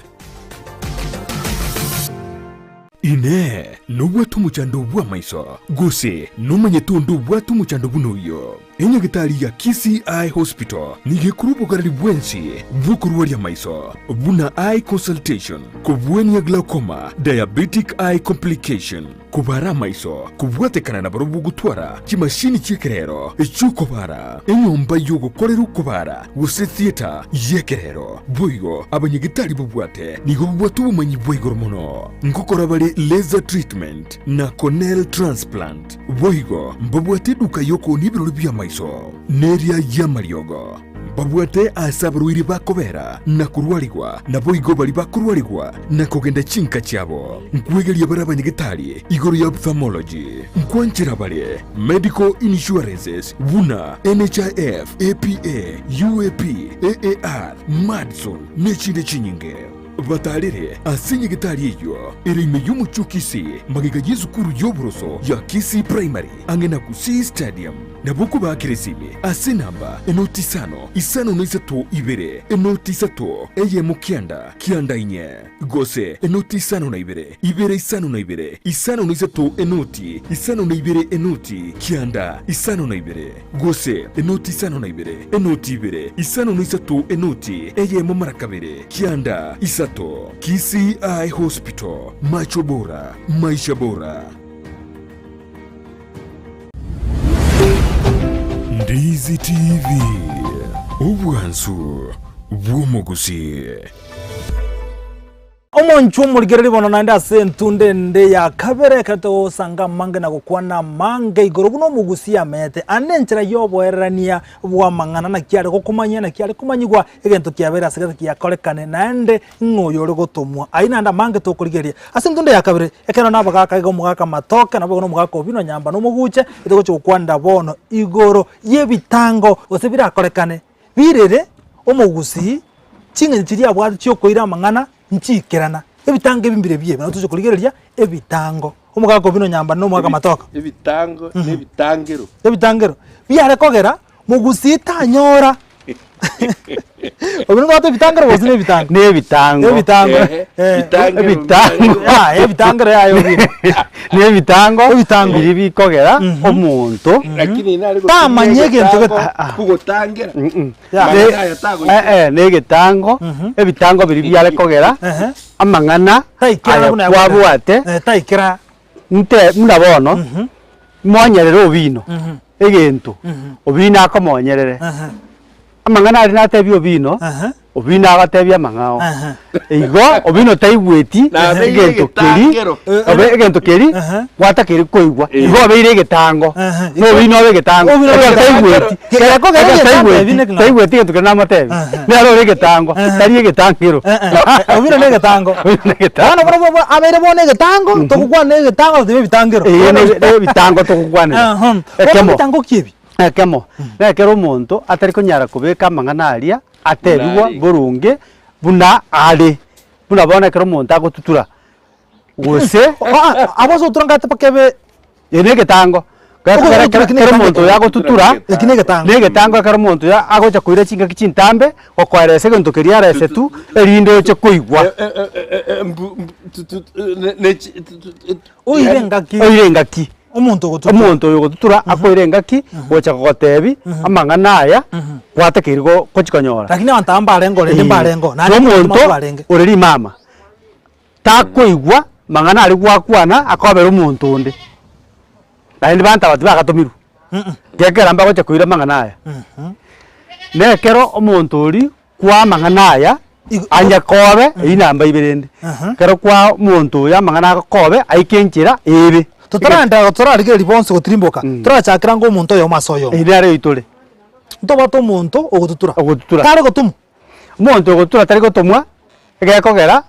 Inee! Nobwate omochando bw'amaiso, gose nomanyete onde obwate omochando buna oyio? Enyagitari ya Kisii Eye Hospital nigo ekorwa obogareri bwensi bw'okorwaria amaiso, buna eye consultation, kobwania glaucoma, diabetic eye complication, kobara amaiso, kobwatekana na barobwo gotwara chimashini chi'ekerero chi'okobara, enyomba y'ogokorera okobara gose theatre y'ekerero. Boigo abanyagitari babwate nigo babwate obomanyi bwa igoro mono ngokora bare laser treatment na corneal transplant. Boigo mbabwate eduka y'okoonia ebirori bi'amaiso neria y'amariogo. Mbabwate aase abarwaire bakobera na korwarigwa, naboigo baria bakorwarigwa na kogenda chinka chiabo. Nkwegeria bare abanyagetari igoro ya ophthalmology. Nkwanchera bare medical insurances buna NHIF, APA, UAP, AAR, Madison nechinde chinyinge. Batarere ase nyagetari eyio ere ime y'omochie o Kisii, magega y'esukuru y'oboroso ya Kisii Primary, ang'e na Gusii Stadium. Nabo okobaakera esimi ase enamba enoti isano, isano na isato ibere, enoti isato, eyemo kianda, kianda inye, gose enoti isano na ibere, ibere isano na ibere, isano na isato enoti, isano na ibere enoti, kianda, isano na ibere, gose enoti isano na ibere, enoti ibere, isano na isato enoti, eyemo mara kabere, kianda, isato. Kisii Eye Hospital, macho bora, maisha bora. Ndizi TV, obwansu bw'omogusii. Omonchwa omorigereria bono naende ase entunda ende ya kabere ekero togosanga amange na gokwana amange igoro buna omogusii ameete ande enchera y'oboererania bw'amang'ana naki are gokomanyia naki are komanyigwa egento kiabeire ase gete kiakorekane naende ng'a oyore gotomwa. Ayio naende amange tokorigereria. Ase entunda ya kabere, ekero nabagaaka iga omogaka amatoke, naboigo na omogaka obino nyamba na omoguche, etogochia gokwanera bono igoro y'ebitango gose birakorekane birere omogusii ching'encho chiria abwate chiokoira amang'ana nchiikerana. Ebitango ebi mbire ebi nabo togochia korigereria ebitango. Omogaka obino nyamba na omogaka amatoke. Ebitango na ebitangero. Ebitangero, biare kogera Mogusii tanyora. Obo nobwate ebitangero gose nebitango? Nebitango. Ebitango. Ehe, Eh. bitangero Ebitango. Ah, ebitangero yaye obino. Nebitango Ebitango. biria bikogera omonto Lakini nare Tamanya egento egetango gete. kogotangera. Ya. Mang'ana Ne- aya tagoikera. eh, eh, negetango ebitango biria biare kogera Ehe. amang'ana Taikera aya buna kwabwate Eh, taikera. Inte buna bono, monyerere Obino egento, Obino akomonyerere. Amang'ana aria natebie Obino, Obino agatebia amang'ao. Igo Obino taigweti Nabeire egento keri, egetangero. obe egento keri gwatakeire koigwa, igo obeire egetango. Na Obino obe egetango, Obino obe ekero egetango. taigweti, Kere kogera ekero egetango taigweti, ebi nekeng'ao. taigweti egento keria namotebia, nere ore egetang'o, tari egetangero. Obino na egetango. Obino na egetango. Bono barobwo abeire bono egetango, togokwana na egetango totebe ebitangero. Eye ne- ne ebitango togokwanera. Aha. Bono Ekemo. ebitango ki ebi? Ekemo, na ekero omonto atari konyara kobeka amang'ana aria atebigwa Buna are. boronge buna are. Buna bono ekero omonto agotutura, gose Abwo ase ogotura ngate mpaka ebe. Eye na egetango, Ogotura kero eki na kero egetango omonto oyo agotutura, Eki na egetango. na egetango ekero omonto oyo agocha koira chingaki chintambe, gokoeresa egento keria aresetu, erinde oche koigwa. Oire engaki. Oire engaki. Omonto ogotutura. Omonto oyo ogotutura akoire engaki gocha gogotebi amang'ana aya gwatakeire go gochi konyora. Lakini abanto aba mbarenge rende mbarenge Na naende omonto omonto barenge. ore rimama takoigwa mang'ana aria gwakwana akobera omonto onde, naende banto aba tibagatomirwe, gekera mbagocha koira amang'ana aya. Na ekero omonto oria kwa amang'ana aya anya kobe eywo namba ibere ende, ekero kwa omonto oyo amang'ana agokobe aike enchera ebe. Totarenda torarigereria bonsi gotirimboka, torachakera ng'a omonto oyomo ase oyomo. Eywo nere oitore. Ntobwate omonto ogotutura. Ogotutura. Tare gotomwa. Omonto ogotutura tari gotomwa, egekogera,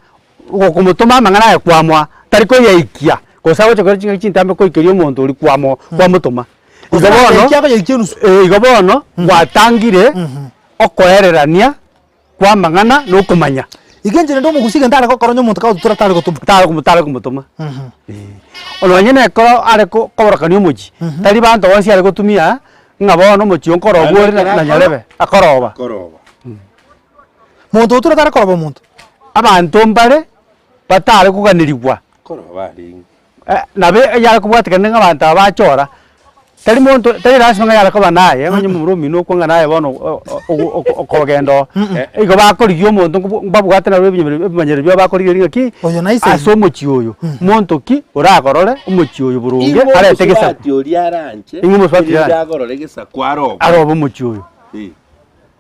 gokomotoma amang'ana aye kwamoa, tari koyaikia, gose agocha kore ching'aki chintambe koikeria omonto oria kwamo kwamotoma. Igo Gose bono, nakoyaikia akoyaikia enusu. eh, igo bono, gwatangire okoererania kwa amang'ana na okomanya. Igo enchera ende omogusia egento are gokora onye omonto kagotutura tare gotomwa. Tare komo tare komotoma. Eh. Nonye na ekero are ko koborokania omochie, tari banto bonsi are gotumia ng'a bono omochie oyo nkoroba ore na na nyarebe, akoroba. Koroba. Monto otura tare koroba omonto. Abanto mbare batare koganerigwa. Koroba arenge. Nabo eyare kobwatekana ng'a abanto aba bachora, tari monto tari lasima ng'a yare koba naye, onye momura omino okwo ng'a naye bono okogenda oo. Igo bakorigia omonto nkobo mbabwate nabo ebinyomero ebimanyero biabo bakorigereria ng'aki, Oyo naisaine. ase omochie oyo, monto ki oragorore omochie oyo boronge Ing'o arete gesaku. omosubati oria aranche, Ing'o omosubati oria erinde aranche. agorore gesaku arobe. Arobe omochie oyo. Eh.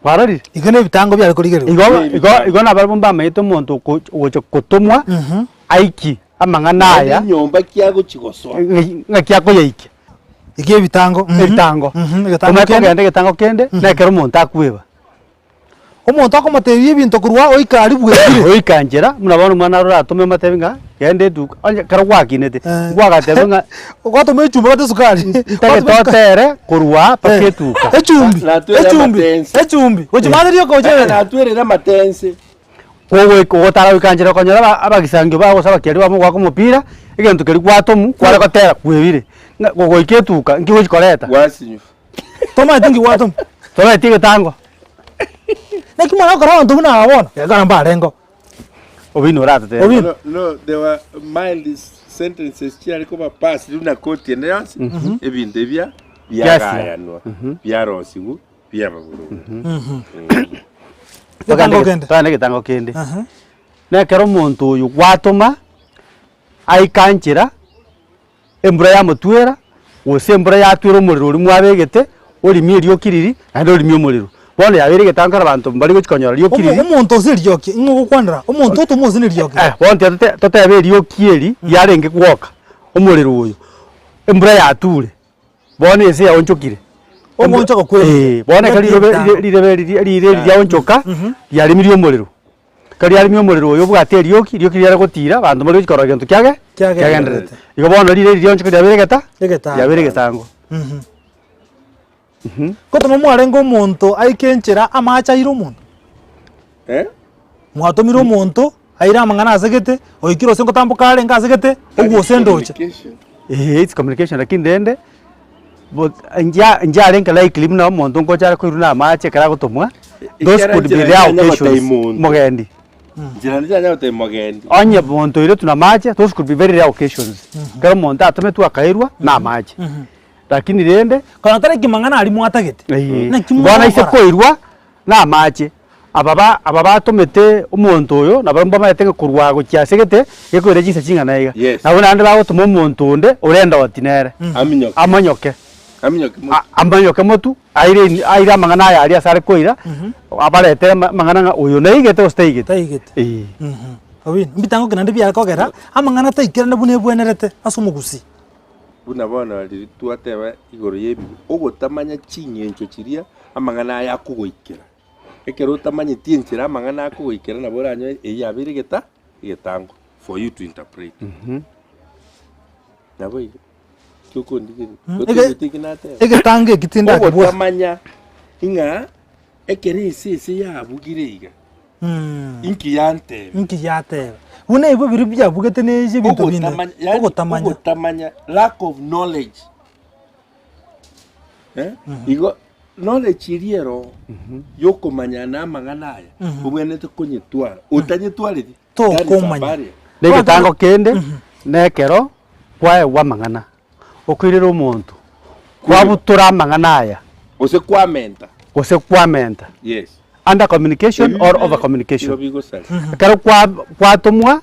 Kwarorire? Igo na ebitango biare korigerigwa. Igo igo igo nabarabwo mbamanyete omonto oko ogocha kotomwa aiki amang'ana Naende aya enyomba ki agochi gosoa. ng'aki akoyaikia. Iga ebitango mhm, Ebitango. mhm, egetango Omanye kende. kogenda egetango kende, na ekero omonto akweba. Omonto akomotebia ebinto korwa oika aria bwekire. Oika nchera, buna bono omwana arore atome omotebi ng'a genda eduka, onye ekero gwakinete, Eh. ngwagateba ng'a Gwatoma echumbi obwate esukari. ntagete otere korwa aa mpaka etuka. Echumbi, Natwere echumbi, amatense. echumbi. Gochia maate rioka gochia Eh, natwerire amatense. Kogoika ogotara goika nchera okonyora aba abagisangio bao gose abakiari bao mogoaka omopira, egento keria gwatomu kware gotera kwebire, ng'a gogoika etuka nki ogochi koreta? Gwasinywa. Tomanyeti nki gwatoma. Toreti egetango. Naki mwana gokora abanto buna aba bono, ekero mbarengeo. Obino oratetebe. Obino. No, no, there were mild sentences chiare koba passed buna koti ende yonsi, ebinto ebia biagayanwa, biarosigwa, biaba boronge. Egetango kende. Togende egetango kende. Aha. Na ekero omonto oyo gwatoma, aika nchera, embura yamotwera, gose embura yatwera omorero oria mwabegete, orimie erioki riria, naende orimie omorero. Bono yabeire egetango kera abanto mbari gochi konyora rioki Omo- riria. Omonto ase erioki, ng'o ogokwanera? Omonto otoma ase nerioki. Eh, bono tiga tote totebe erioki eri riarenge gwoka, omorero oyo, embura yature, bono ense yaonchokire. Ogoonchoka kwa ense. Eh, bono ekero rirobe Egetango. rirebe riria rire eri riaonchoka, riarimirie omorero. Ekero riarimia omorero oyo obwate erioki, erioki riare gotira, abanto mbare gochia korora gento kiage Kiagendererete. kiagendererete. Igo bono rire eri rionchoka riabeire egeta Egetango. riabeire egetango. Gotoma mwarenge omonto aike enchera amache aire omonto. Eh? Mwatomire omonto aire amang'ana ase gete, oikire ase ngotamboka arenge ase gete, ogwo ase endoche. Communication. Eeh it's communication lakini rende, but nja njarenge likely buna omonto ngocha are koirwa na amache ekero agotomwa, those Ekiagera could be nchera rare nchanya occasions, gotebia monto. mogendi. Nchera nchanya gotebia mogendi. Onye monto oiretwe na amache, those could be very rare occasions, ekero omonto atometwe akairwa na amache. Lakini rende, Konya tareki mang'ana aria mwatagete. Eeh, Naki bono ase mwagokora? koirwa na amache, aba ba aba batomete omonto oyo nabo mbamaete ng'a korwa gochia ase gete, gekoira chinsa ching'ana iga. Yes. Nabo naende bagotoma omonto onde ore endoti nere, Aminyoke. amonyoke, Aminyoke a- amonyoke motwe, aire in aire amang'ana aya aria ase are koira, abaretere ama amang'ana ng'a oyo naigete gose taigete. Taigete. Eeh. Obino, mbitango ki naende biare kogera, amang'ana taikerane buna ebwenerete ase omogusii. Buna bono riria twateba igoro y'ebibe, ogotamanya ching'encho chiria amang'ana aya akogoikera. Ekero otamanyeti enchera amang'ana akogoikera nabo oranyore eyio yabeire egeta egetango for you to interpret. Nabo igo, ki okondigereria? Ege- Otoigwete eki nateba? Egetango eki tindakebua. Ogotamanya ing'a ekero esese yabugire iga, Inki yantebia? Inki yateba? Buna ebio biria biabugete ne ebinto binde. Ogotamanya, yaani Ogotamanya. ogotamanya, lack of knowledge. Eh? Igo knowledge eria ero yokomanya na amang'ana aya obwenerete konyetwara. Otanyetwareti, that is a Tokomanya. barrier. Na egetango kende, na ekero kwaegwa amang'ana, okoirera omonto, kwabutora amang'ana aya. Gose kwamenta. Gose kwamenta. Yes. Under communication or over communication. Ekero kwa kwatomwa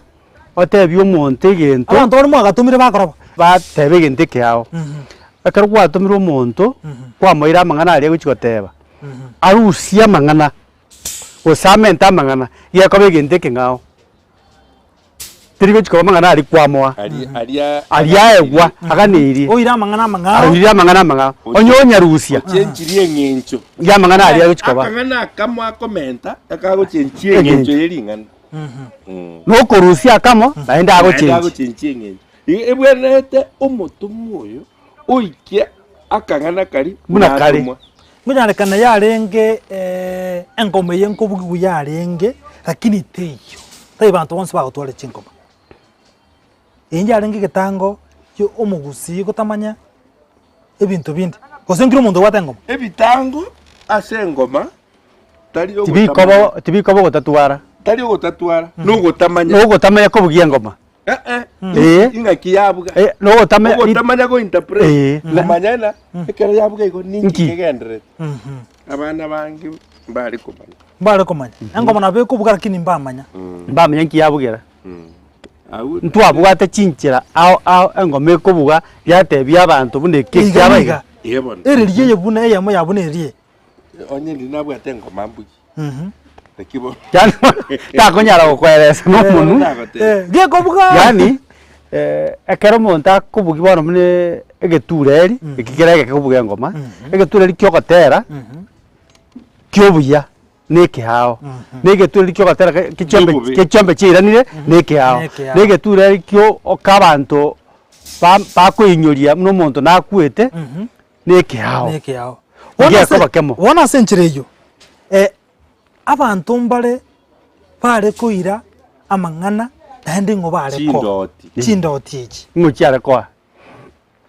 otebie omonto egento. Abanto baria mwagatomire bakora bo. Bateba egento ekeao. Ekero gwatomire omonto, kwamoira amang'ana aria agochia goteba, arusie amang'ana, gose amente amang'ana, gekoba egento ekeng'ao. Teri gochia koba amang'ana aria kwamoa, Aria aria aria aegwa aganeirie, Oire amang'ana amang'ao. aroirie amang'ana amang'ao, onye onyarusia Ochenchirie eng'encho. ya amang'ana aria agochia koba. Akang'ana akamo akomenta ekagochencia eng'encho ye ring'ana. Mm. Nokorusia akamo naende Naende agochenchia. agochenchia eng'encho. Igo ebwenerete omotomwa oyo oikie akang'ana karia Buna kare. atomwa. Nkonyarekana yarenge engoma eye nkobugigwa yarenge, lakini teiyo, tari banto bonsi bagotwara chingoma. Eye yarenge egetango kia omogusii gotamanya ebinto binde, gose nkere omonto obwate engoma. Ebitango ase engoma tari ogotamanya. Tibikoba tibikoba ogotatwara. Tari ogotatwara, nogotamanya. Nogotamanya kobugia engoma. Eh, eh. Eh. Ing'aki yabuga. Eh, nogotamanya Ogotamanya go interpret. Eh. Komanya ng'a ekero yabuga igo ninki Nki? kegendererete. Abana bange mbare komanya. Mbare komanya. Engoma nabo ekobuga lakini mbamanya. mbamanya nki yabugera. Agwo Ntwabwate chinchera ao ao engoma ekobuga yatebia abanto buna eke Iga ekiaba iga. iga. eh bono. Ere riria eye buna eyemo yabo neriria eye. Onye ndiri nabwate engoma mbuya. Naki bono. Yaani takonyara gokoeresa na omonwe. Nagotebia. Eh, gekobuga. Yaani ekero omonto akobugia bono buna egetureri, eki kere egeke kobuga engoma, egetureri kia ogotera, kia obuya na ekeao, na egetureri kia ogotera ke kechiombe Kiobobe. kechiombe chiairanire na ekeao, Na ekeao. na egetureri kio oka abanto ba bakoinyoria buna omonto nakwete, na ekeao. Na ekeao. Ekiagera Bono ase- koba kemo. Bono ase enchera eyio, eh, abanto mbare bare koira amang'ana naende ng'o bare koa. Chindoti. Chindoti echi. Ng'o chiare koa?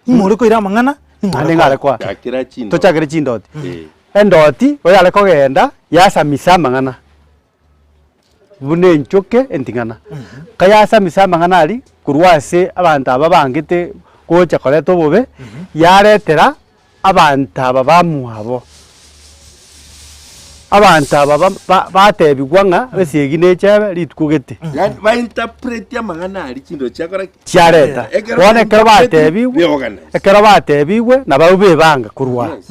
Ng'o ore koira amang'ana, ning'o Naende ore ng'are koa. koa. Chakera chindoti. Tochakere chindoti. Eh. Endoti oyare kogenda yasamisa amang'ana. Buna enchoke enting'ana. Kayasamise amang'ana aria korwa ase abanto aba bangete gocha koreta obobe, yaretera abanto aba bamwabo. Abanto aba ba- ba- batebigwa ng'a esegi nechebe rituko gete. Yaani bainterpreti amang'ana aria chindo chiakora ki? Chiareta. Ekero Bono ekero bainterpreti, batebigwe, beorganize. ekero batebigwe nabarabwo bebanga korwa Yes.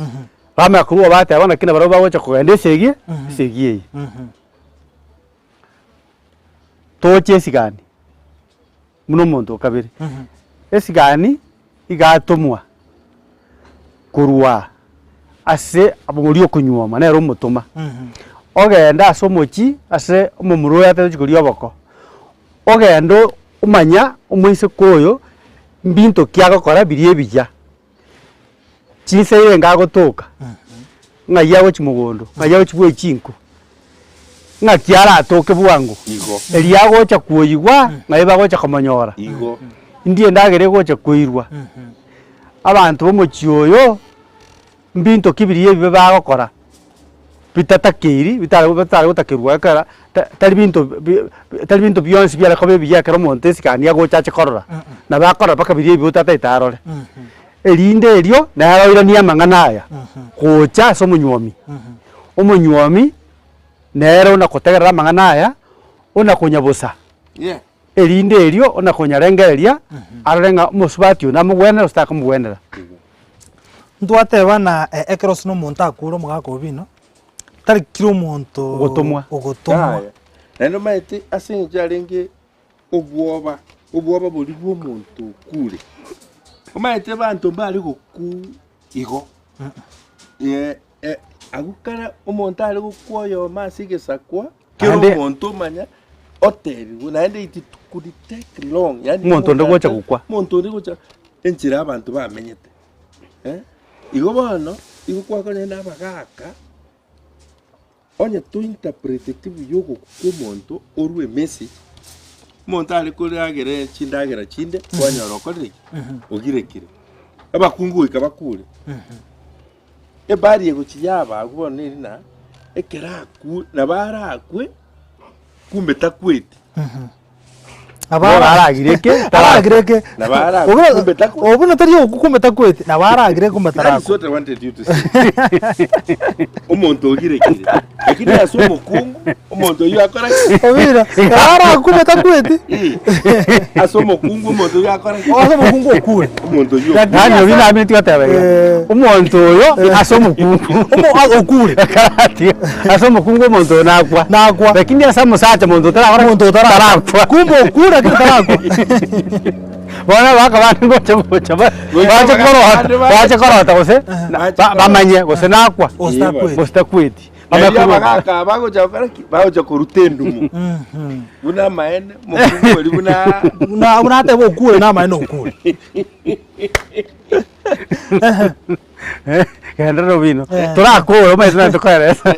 Bamanya korwa bateba naki nabarabwo bagocha kogenda esegi esegi eye. Toche esigani buna omonto o kabere. Esigani iga atomwa korwa ase oria okonyuoma nere omotoma. Ogende ase omochie ase omomura oyo atagete gochia koria oboko, ogende omanya omoiseke oyo mbinto ki agokora biria ebiya. Chinsa ere agotoka, ng'ai agochia mogondo, ng'ai agochia bwoyia chinko, ng'aki aratoke bwango, Igo. erio agocha kwoyigwa, ng'ai bagocha komonyora, Igo. indi endagera egocha koirwa. Abanto bomochie oyo, mbinto ki biria ebibe bagokora, bitatakeiri, bitare bitare gotakerwa ekera ta tari binto bi tari binto bionsi biare koba ebiya ekero omonto esikani agocha ache korora, nabo akorora mpaka biria ebibe otatagete arore. Erinde erio nere oiranie amang'ana aya gocha ase omonywomi, omonywomi nere onakotegerera amang'ana aya, onakonyabosa. Yeah. Erinde erio onakonyarengereria arore ng'a omosubati oyo namogwenere gose takomogwenera. Ntwateba na ekero ase omonto akure omogaka obino, tari kera omonto Ogotomwa. ogotomwa. Yaya. Naende omanyete ase eng'encho yarenge obwoba, obwoba boria bwa omonto okure. Omanyete abanto mbare gokuu igo, agwo kare omonto are gokwa oyomo ase egesakwa, kera Naende- omonto omanya otebigwe naende it could take long yaani Omonto onde gocha gokwa. Omonto onde gocha enchera abanto bamenyete eh, igo bono igo kwakonyora na abagaka onye tointerpreteti buya ogokwa kwa omonto orwe emessage, omonto are koragera chindagera chinde kwanyora okorire ki? Ogirekire. Abakungu goika bakure. Ebari egochia yaba agwo bono neri na ekero akure nabo arakwe kumbe takweti. Nabo Nabo ara- aragire eke, aragire eke. Nabo aragwe, Obuna- kumbe takweti. obuna tari ogokwa kumbe takweti, nabo aragire kumbe That is tarakwa. what I wanted you to say. Omonto ogirekire. Lakini ase omokungu, omonto oyio akora ki? Obira, nabo aragwe kumbe takweti. Eh, Ase omokungu omonto oyio akora ki? Ase omokungu okure. Omonto oyio. Lakini Yaani ase- oria namineti goteba iga, Eh. omonto oyo ase omokungu. Omo- a- okure. Akarati, ase omokungu omonto oyo nakwa. Nakwa. Lakini ase omosacha monto otarakora Omonto otarakwa. tarakwa. Kumbe okure. lakini tarakwa. Bono abagaka bande ngocha gocha ba- bache korota bache korota gose na- ba- bamanye gose nakwa Gose takweti. gose takweti. Bamanye Erio korwa- abagaka aba bagocha gokora ki? Bagocha koruta endumo. Buna amaene, omokungu oria buna Buna buna ateba okure na amaene okure. Genderera obino. Eh. Torakore omanyete nari tokoeresa.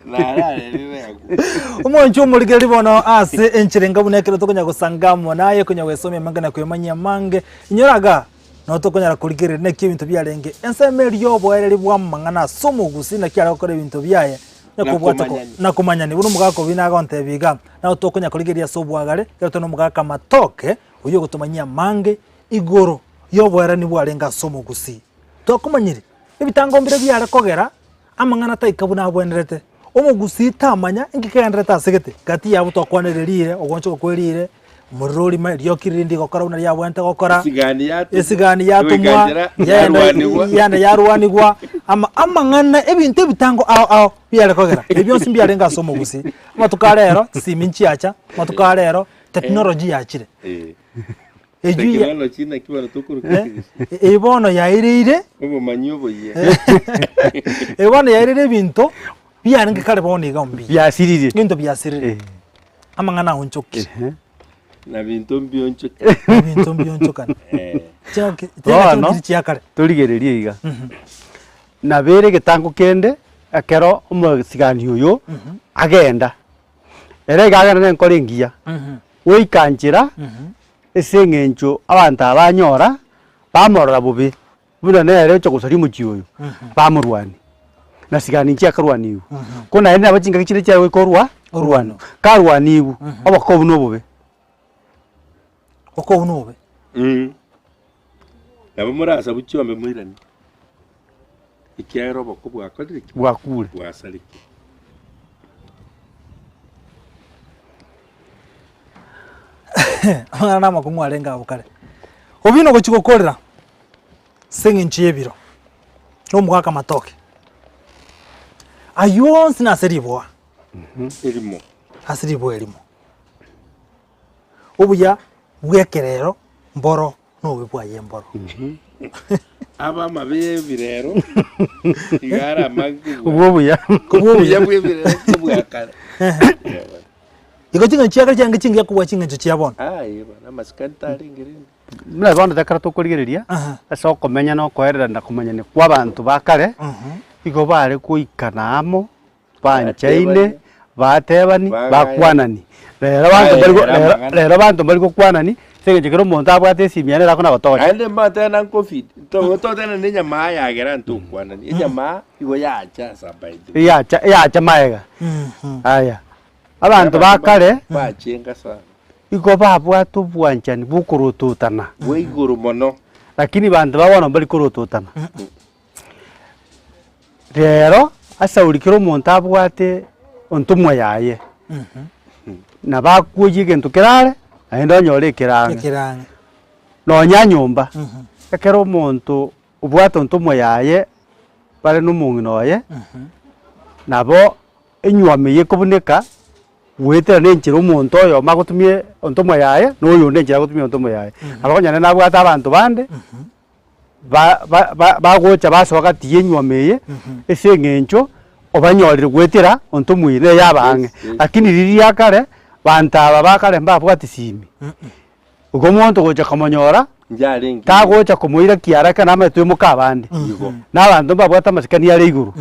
nararerire agwo. Omonche omorigereri bono ase enchera enga buna ekero tokonya gosanga amo naye konya gwesomia amange na kwemanyia amange, inyora iga nabo tokonyara korigereria naki ebinto biarenge. Ensemo eria y'oboereri bw'amang'ana ase omogusii naki are gokora ebinto biaye na Na kobwata ko komanyani. na komanyani. Buna omogaka obi nagontebia iga, nabo tokonya korigereria ase obwagare, ekero tore na omogaka Matoke, oyio ogotomanyia amange igoro y'oboerani bwarenge ase omogusii. Twakomanyire, ebitango mbire biare kogera amang'ana taika buna abwenerete. Omogusii tamanya inki kegendererete ase gete, gati yabo twakwanire riire, ogoonchoka kwe riire, omorero orime, rioki rinde rigokora buna riabwenerete gokora, Esigani yatomwa, esigani yatomwa, goika nchera yaenda yarwanigwa. yaenda yarwanigwa, ama amang'ana ebinto ebitango ao ao biare kogera, ebi bionsi mbiarenge ase omogusii. Amatuko a rero, chisimi nchiacha, amatuko a rero, technology yachire. Eh. Eyio ya- Technology naki bono tokoroka eh, ekegusii. eye bono yaireire Obomanyi oboyia. eye bono yaireire ebinto biarenge kare bono iga mbuya. Biasirire. Ebinto biasirire. Eh. Amang'ana aonchokire. Ehe. Na binto mbionchoke. Ebinto mbionchokane. Eh. Chiaki Bono, chingaki chia kare. torigererie iga. Nabere egetango kende, ekero omosigani oyo, agenda, ere iga agenda na enkoro engiya, goika nchera, ase eng'encho abanto aba banyora, bamorora bobe, buna nere ocha gosaria omochie oyo, bamorwania, na sigani inche akarwaniwu. Ko naende nabo chingaki chinde chiare goika orwa orwanwa, karwaniwu, oboko obwo na obobe. Oboko obwo na obobe. Nabo morasabu chiombe moiranie, ekiagera oboko bwakorire ki? Bwakure. Bwasarekire. Amang'ana namakong'u arenge abwo kare. Obino ogochia gokorera ase eng'encho y'ebiro, na omogaka amatoke. Aywo onsi nase riboa, Erimo. ase riboa erimo. Obuya bw'ekerero mboro na obobe bwaye mboro. Abe amabe y'ebirero iga are amange kobua Obwo obuya. Kobua obuya obuya. bw'ebirero kobua kare. Igo ching'encho chia kare chiarenge chingiya kobua ching'encho chia bono. Aye bono amasikani tarenge rende. Buna bono ekero tokorigereria, Aha. ase okomenya na okoererana na komanyana kwa abanto ba kare, igo bare goikana amo, banchaine, batebani, bakwanani. Rero abanto mbari go- Baera rero amang'ana. rero abanto mbari gokwanani, ase eng'encho kera omonto abwate esimi yaye nere akona gotocha. Naende mbatebe na nkofi, to- totebe na enyamaa yagera ntokwanani, enyamaa igo yacha asa by the way. Eyacha eyacha maega. Aya, abanto ba kare, Bachenga sana. igo babwate obwanchani bwokorototana, Bwa igoro mono. lakini banto ba bono mbari korototana. Rero asauri kera omonto abwate ontomwa yaye, nabo akwoyia egento kerare, naende onyore ekere ang'e. Ekere ang'e. Nonya nyomba, ekero omonto obwate ontomwa yaye bare na omong'ina oye, nabo enywomo eyio ekobuneka, goetera na enchera omonto oyomo agotumia ontomwa yaye, na oyonde enchera agotumia ontomwa yaye. Nabo okonyora naende nabwate abanto bande. ba- ba- ba- bagocha basoa gati y'enyuomo eye, ase eng'encho obanyorire goetera onto omoino eye abaang'e. Yes, yes. Lakini riria kare, banto aba ba kare mbabwati simi. Igo omonto gocha komonyora, Njarenge. tagocha komoira kiara ekero namanyete oimoke abande. Igo. Na abanto mbabwate amasikani are igoro.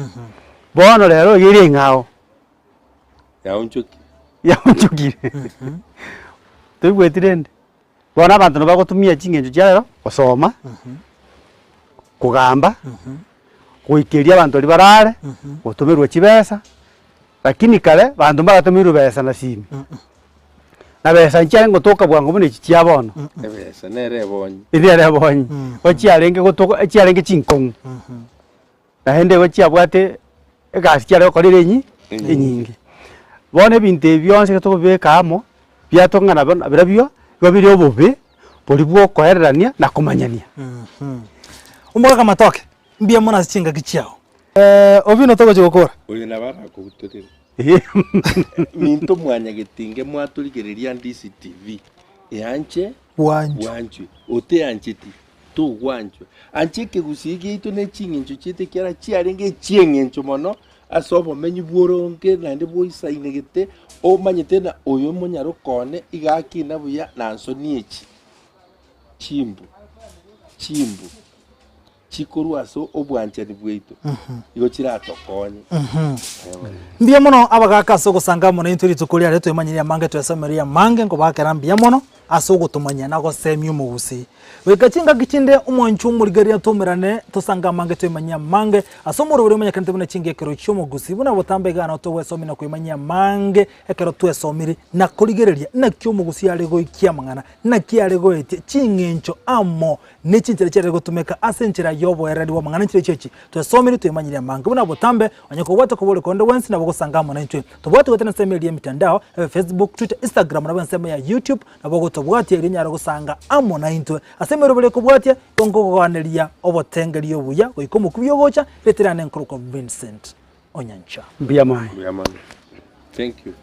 Bono rero iga ere eng'ao. Yaonchokire. Yaonchokire. Toigweti rende? Bono abanto nabo bagotumia ching'encho chia rero gosoma, kogamba, goikeria abanto baria barare, gotomerwa chibesa, lakini kare banto mbagatomerwe besa na simi. Na besa nchiarenge gotoka bwango buna echi chia bono. Ebesa nere ebonyi. Eria ere ebonyi, igo chiarenge gotoka echiarenge chinkong'u. Naende igo chiabwate egasi chiare gokora ere enyi enyinge. Bono ebinto ebi bionsi ekero tokobibeka amo, biatong'ana bono birobio, igo bire obobe boria bwa okoererania na komanyania. Omogaka Matoke, mbuya mono ase chingaki chiao. Obino togochia gokora. Oyo nabo arakobutorere. Minto mwanyagetinge mwatorigereria DCTV. Eanche Bwanchwe. bwanchwe, oteancheti togwanchwa. Ancha ekegusii giaito ne ching'encho chiaito ekiagera chiarenge echi'eng'encho mono ase obomenyi bw'oronge naende bwoisainegete, omanyete ng'a oyo omonyaroka one iga akina buya na nsoni echi chimbu chimbu chikorwa ase obwanchani bwaito, igo chiratokonye. Mbuya mono abagaka ase ogosanga amo naintwe rituko riare twemanyirie amange twesomerie amange nkobakera mbuya mono ase ogotomanyia na gosemia omogusii. Goika chingaki chinde omwancho omorigereria twaumerane tosange amange twemanyie amange ase omoroberi omanyekanete buna chingekero chi'omogusii buna botambe iga nabo togwesomia na kwemanyia amange ekero twesomire na korigereria naki omogusii are goikia amang'ana naki are goetia ching'encho amo ne chinchera chiarenge gotumeka ase enchera y'oboereri bw'amang'ana nchire echio echi twesomire twemanyire amange buna botambe onye kobwate okobori konde gwensi nabo ogosanga amo naintwe. Tobwate goetera ensemo eria y'emitandao ebe Facebook, Twitter, Instagram nabo ensemo ya YouTube nabo ogotobwatia erio onyare gosanga amo naintwe. Ase emeroberi ekobwatia igo nkogoganeria obotengeri obuya goika omokubio ogocha retera ane nkorokwa Vincent Onyancha. Mbuya mono. Mbuya mono. Thank you.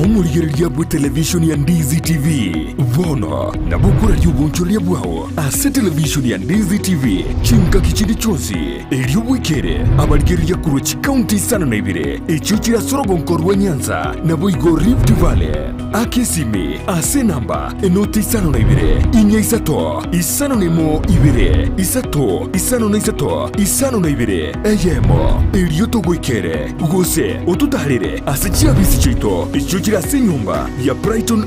Omorigereria bw'etelevishoni ya Ndizi TV bono nabo okoraria obonchoreria bwao ase televishoni ya Ndizi TV chingaki chinde chionsi, erio bwekere abarigereria korwa chikaunti isano na ibere echio chire ase orogonko rwa Nyanza naboigo Rift Valley. Aka esimi ase enamba enoti 52 4 3 5 2 3 53 52 eyemo, erio togoikere, gose ototaarere ase chiabisi chiaito echio chire ase enyomba ya Brighton.